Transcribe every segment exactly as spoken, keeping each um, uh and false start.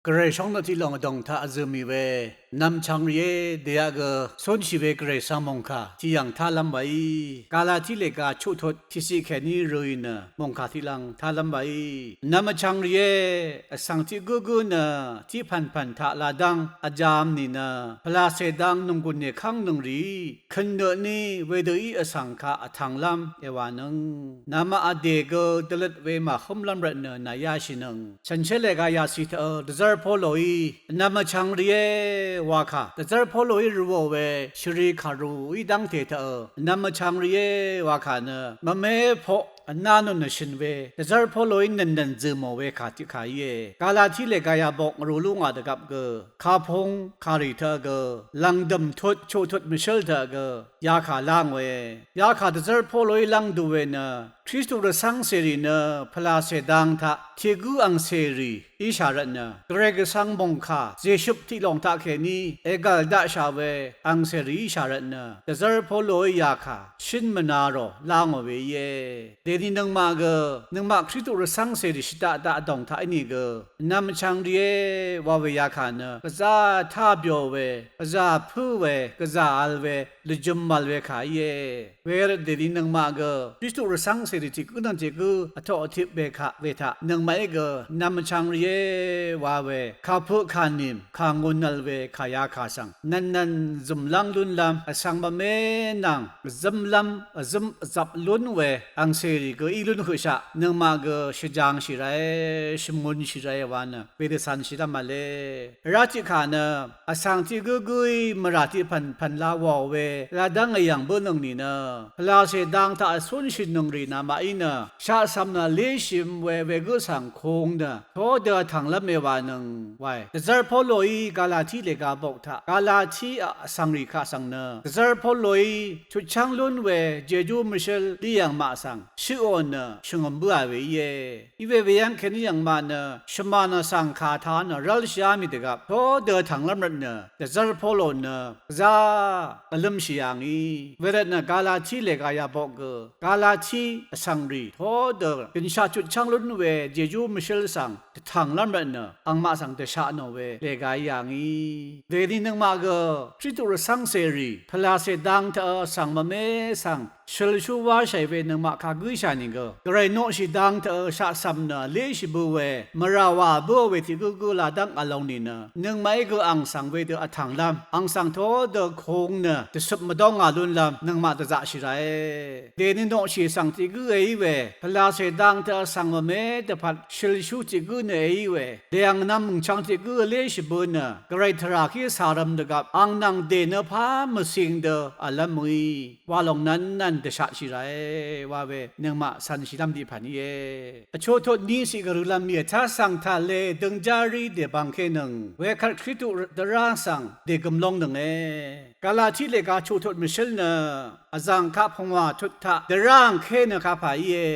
Gvray shóngnøt tiq lòng vdòng taq vzø̀m ì we vnvm chvng rìé dèaq gø cúnshì we Gvray svng mòngkà tiq yv̀ng tálv́m wàí. Galati lèga chuqtut tiqciq kèní røì nø mòngkà tiq lv́ng tálv́m wàí. Vnvm vchvng rìé vsvng tiq gǿgǿ nø tiq pv̀npv̀n taq ladv́ng vjāv̄m nìnø pvlacè dang nònggùn nèkv́ng nøng rìí kø̀nnøtní wedø í vsvng kaq vtv̀nglv́m èwànøng. Namaq vdè gø dvløt we màhǿmlv́m rvtnø nàyáshìnøng. Shànshér lèga yaci tø dvzv́r Poloí vnvm vchvng rìé wakà, dvzv́r Poloí rvò we shvri kàrùí dv́ngte tø vnvm vchvng rìé wakà nø mvme poq vná nò nø shø̀n we dvzv́r Poloí nønnøn zø̀mò we kà tiqkà íe. Galati lèga yabok ngrù lú ngà dvgvp gø kapung kàrì tø gø lv̀ngdø̀m tut chuqtut mvshǿl tø gø yakà lá ngòe. Yakà dvzv́r Poloí lv́ngdu we nø Kristu rvcv́ngcèrì nø pvlacè dang taq tiq gǿ angcèrì íshà rvtnø Gvray gvsvng mòngkà zèshøp tiq lòng taqkèní ègv̀l daqshà we angcèrì íshà rvtnø dvzv́r Poloí yakà shǿn mvna rò lá ngò we íe. Dèni nøngmaq gø nøngmaq Kristu rvcv́ngcèrì shvdaqdaq vdòng taq ínìgø vnvm vchvng rìé wa we yakà nø gvzá tá byo we, gvzà pǿ we, gvzà vl we, lvjøm vl we kà íe. Wervt dèni nøngmaq gø Kristu rvcv́ngcèrì tiq gǿ nvng tiq gǿ vtoq vtip we kaq we taq nøngmaqí gø vnvm vchvng rìé wa we kapøq kànìm kàngūn vl we kà yakà svng nønnøn zø̀mlv́ng lúnlv́m vsvng mvme nvng vzǿmlv́m vzǿm vzvp lún we angcèrì gø í lún høqshaq nøngmaq gø shvjangshì ràe, shvngūnshì ràe wa nø wedø cv̄nshìlv́m v̄le. Vrá tiqkà nø vsvng tiq gǿgǿí mvrà tiq pv̀npv̀n la wàò we ladv́ng èyv̀ng bǿnøng nìnø pvlacè dang taq vcúnshìnøng rì namaqí nø shaqcv̀m nø vléshìv̄m we wegǿ svng kūng nø todø vtv̀nglv́m èwànøng wae. Dvzv́r Poloí Galati lèga bok taq Galati aq vsvng rì kaq svng nø dvzv́r Poloí chutchv́ng lún we jejú mvshǿl lí yv̀ng maq svng shøqò nø shvngø̀m bǿà we íe. Iwe weyv́ng kèní yv̀ngmaq nø shvmàn vsvng kà taq nø rv́lshìá mì dvgvp todø vtv̀nglv́m rvtnø dvzv́r Polo nø gvzá vlǿmshì yà ngì. Wervtnø Galati lèga yabok gø Galati vsvng rì todø gø̀nshaq chutchv́ng lún we jejú mvshǿl svng dvtv̀nglv́m rvtnø angmaq svng dvsha tnò we lèga í yà ngì. Dèni nøngmaq gø Kristu rvcv́ngcèrì pvlacè dang taq vsvng mvme svng shølshú wáshàì we nøngmaq kagǿshà nìgø Gvray noqshì dang taq shaqcv̀m nø vléshì bø we mvrà wà bǿò we tiq gǿgǿ ladv́ng vlong nìnø nøngmaqí gø ang svng wedø vtv̀nglv́m ang svng todø kūng nø dvsøp mvdónga lúnlv́m nøngmaq dvzaqshì ràe. Dèni noqshì svng tiq gǿ èí we pvlacè dang taq vsvng mvme dvpvt shølshú tiq gǿ nø èí we dèv̀ng nvm mv̀ngchvng tiq gǿ vléshì bø nø Gvray tvrà kí càrvm dvgvp ang nvng dè nø pá mvcing dø vlv́m mø̀í wa lòng nvn nvn dvshatshì ràe wa we nøngmaq cv̄nshìlv́m tiq pv̀n íe. Vchuqtut ní ciq gvrø̄lv́m íe. Tasv̀ng tàle døngjá rí dèbangkénøng wekvt Kristu dvrá svng dègøm lóngnønge. Galati lèga chuqtut mvshǿl nø vzv̀ng kaq pungwà tut taq dvrá angké nø kapà íe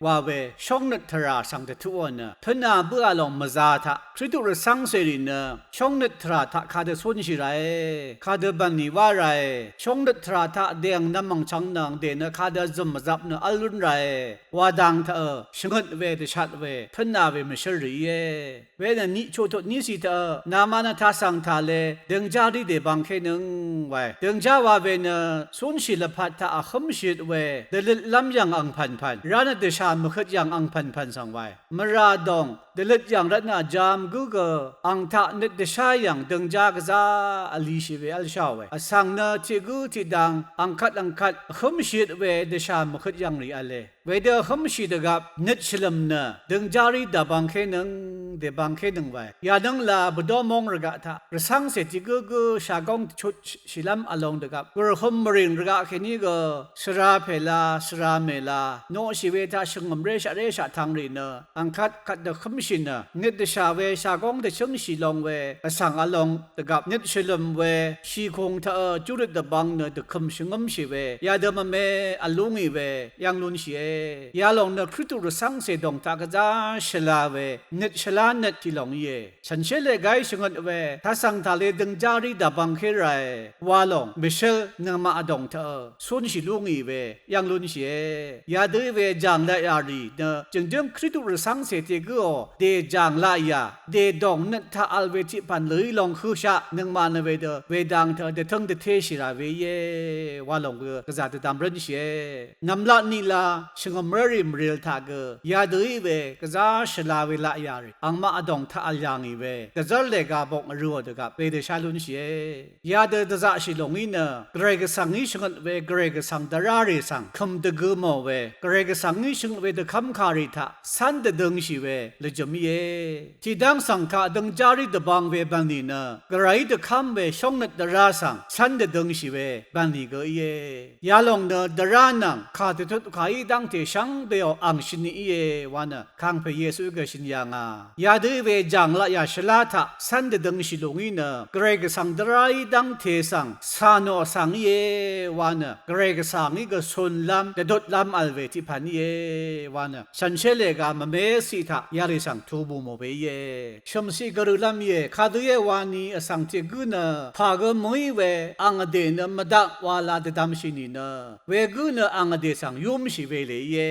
wa we shóngnøt tvrà svng dvtuqò nø tø̄nà bǿà lòng mvzā taq Kristu rvcv́ngcèrì nø shóngnøt tvrà taq kadø cúnshì ràe, kadø bv̀nlì wá ràe, shóngnøt tvrà taq dèv̀ng nvm mv̀ngchvng nvng dè nø kadø zø̀m vzap nø v́l lún ràe wa dang taq shvngøt we dvshat we tø̄nà we mvshǿl rì íe. Wenø niq chuqtut ní ciq taq namaq nø tasv̀ng tàle døngjá rí dèbangkénøng wae. Døngjá wa we nø cúnshì lvpat taq vhǿmshìøt we dvløtlv́m yv̀ng angpv̀npv̀n rá nø dvshà mvhøt yv̀ng angpv̀npv̀n svng wae. Mvrà dòng dvløt yv̀ng rvtnø vjam gǿ gø ang taq nøt dvshá yv̀ng døngjá gvzá vlishì we v́lsháò we. Vsvng nø tiq gǿ tiq dang angkvt angkvt vhǿmshìøt we dvshà mvhøt yv̀ng rì v̄le. Wedø vhǿmshì dvgvp nøt shvlø̀m nø døngjá rí dvbangkénøng dèbangkénøng wae. Yadøngla bvdómóng rvgaq taq rvcv́ngcè tiq gǿgǿ shagóng dvchutshìlv́m vlong dvgvp gùrhøm mvrìng rvgaq kèní gø svra pèla svra mèla noqshì we taq shvngø̀mré shaqré shaqtvng rì nø angkvt kvt dvhǿmshì nø nøt dvshà we shagóng dvchǿngshì long we vsvng vlong dvgvp nøt shvlø̀m we shìkung taq júrøt dvbvng nø dvkø̀m shvngǿmshì we yadø mvme vlú ngì we yv́ng lúnshìe. Yalòng nø Kristu rvcv́ngcè dòng taq gvzá shvla we nøt shvlá nøt tiq lòng íe. Shànshér lègaí shvngøt we, tasv̀ng tàle døngjárí dvbvngké rae wa lòng mvshǿl nøngmaq vdòng taq cúnshì lú ngì we yv́ng lúnshìe. Yadø í we jàng laqyà rì nø jø̀ngjǿng Kristu rvcv́ngcè tiq gǿò dè jàng laqyà, dè dòng nøt taq vl we tiq pv̀n lø̀í long hǿshaq nøngmaq nø wedø wedang taq dvtǿng dvtéshì rà we íe wa lòng gø gvzà dvdvm rǿnshìe. Nv̀mlat niqla shvngø̀mrv́rì mvril taq gø yadø í we gvzá shvla we laqyà rì angmaq vdòng taq vl yà ngì we dvzv́r lèga bok vrøò dvgvp wedø shá lúnshìe. Yadø dvzaqshì lòngí nø Gvray Gvsvngí shvngøt we Gvray Gvsvng dvrá rì svng kø̀m dvgø mò we Gvray Gvsvngí shvngøt we dvkv́mkà rì taq cv́n dvdøngshì we lvjø̀m íe. Tiqdv́ng svng kaq døngjárí dvbvng we bv̀nlì nø Gvrayí dvkv́m we shóngnøt dvrá svng cv́n dvdøngshì we bv̀nlì gø íe. Yalòng nø dvrá nvng kà dvtut kàí dv́ngte shvngbeò ang shvni íe wa nø kàngpè Yesuí gø shø̀n yà ngà. Yadø í we jàng laqyà shvlá taq cv́n dvdøngshì lòngí nø Gvray Gvsvng dvráí dv́ngte svng cà nò vsvng íe wa nø Gvray Gvsvngí gø cunlv́m dvdutlv́m vl we tiq pv̀n íe wa nø shànshér lèga mvme ciq taq yarì svng tubù mò we íe. Shø̀mciq gvrø̄lv́m íe. Kadø íe wani vsvng tiq gǿ nø pà gø mø̀í we ang vdè nø mvdaq wa la dvdvmshì nìnø wegǿ nø ang vdè svng yúmshì we lè íe.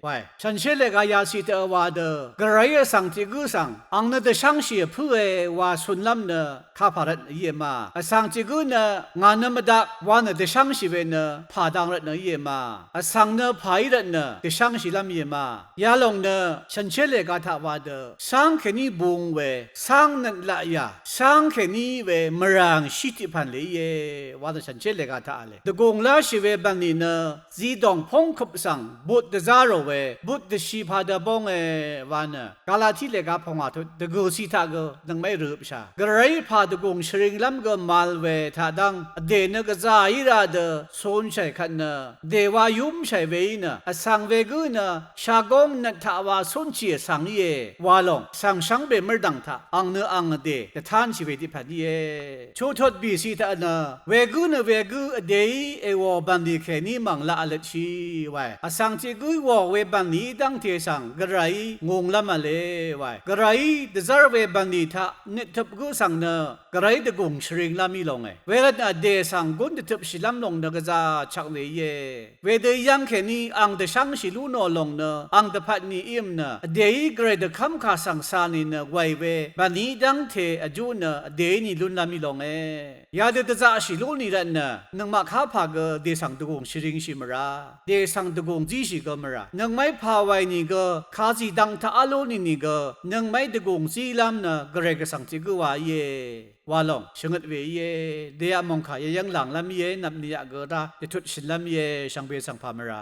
Wae, shànshér lèga yaciq taq wa dø Gvrayí vsvng tiq gǿ svng ang nø dvshv́ngshì vpǿe wa cunlv́m nø kapà rvtnø íe ma. Vsvng tiq gǿ nø ngà nø mvdaq wa nø dvshv́ngshì we nø pà dang rvtnø íe ma. Vsvng nø pàí rvtnø dvshv́ngshìlv́m íe ma. Yalòng nø shànshér lèga taq wa dø cáng kèní bung we cáng nøt laqyà cáng kèní we mvràngshí tiq pv̀n lè íe wa nø shànshér lèga taq v̄le. Dvgùng láshì we bv̀nlì nø zidòng póngkøp svng but dvzá rò we but dvshi padø bónge wa nø Galati lèga pvngwà tut dvgø̀ciq taq gø nøngmaqí røpshà. Gvrayí pà dvgùng shvringlv́m gø màvl we taq dv́ng vdè nø gvzà í ra dø cunshàì kvt nø vdè wa yúmshàì weí nø vsvng wegǿ nø shagóng nøt taq wa cúnshì vsvng íe wa lòng vsvng shvngbe mv́rdv̀ng taq ang nø ang vdè dvtánshì we tiq pv̀n íe. Chuqtut bìciq taq nø wegǿ nø wegǿ vdèí èwò bv̀nlì kèní mv̀ng laq vløtshì wae. Vsvng tiq gǿí wò we bv̀nlìí dv́ngte svng Gvrayí ngunglv́m v̄le wae. Gvrayí dvzv́r we bv̀nlì taq nøttøp gǿ svng nø Gvrayí dvgùng shvringlv́m í longe. Wervtnø vdè svng gún dvtøpshìlv́m lòng nø gvzà chvk we íe. Wedø yv́ng kèní ang dvshv́ngshì lú nò lòng nø ang dvpvt ni ím nø vdèí Gvray dvkv́mkà svng cà nìnø wàì we bv̀nlìí dv́ngte vjú nø vdèí ni lúnlv́m í longe. Yadø dvzaqshì lú nì rvtnø nøngmaq kapà gø dè svng dvgùng shvringshì mvrà, dè svng dvgùng zíshì gø mvrà, nøngmaqí pà wàì nìgø kazì dvng taq v́l lú nì nìgø nøngmaqí dvgùng zílv́m nø Gvray Gvsvng tiq gǿ wa íe. Wa lòng shvngøt we íe. Dèaq mòngkà yayv́ng lànglv́m íe, nvpni aq gø rá dvtut shø̀nlv́m íe, shvngbe svng pà mvrà.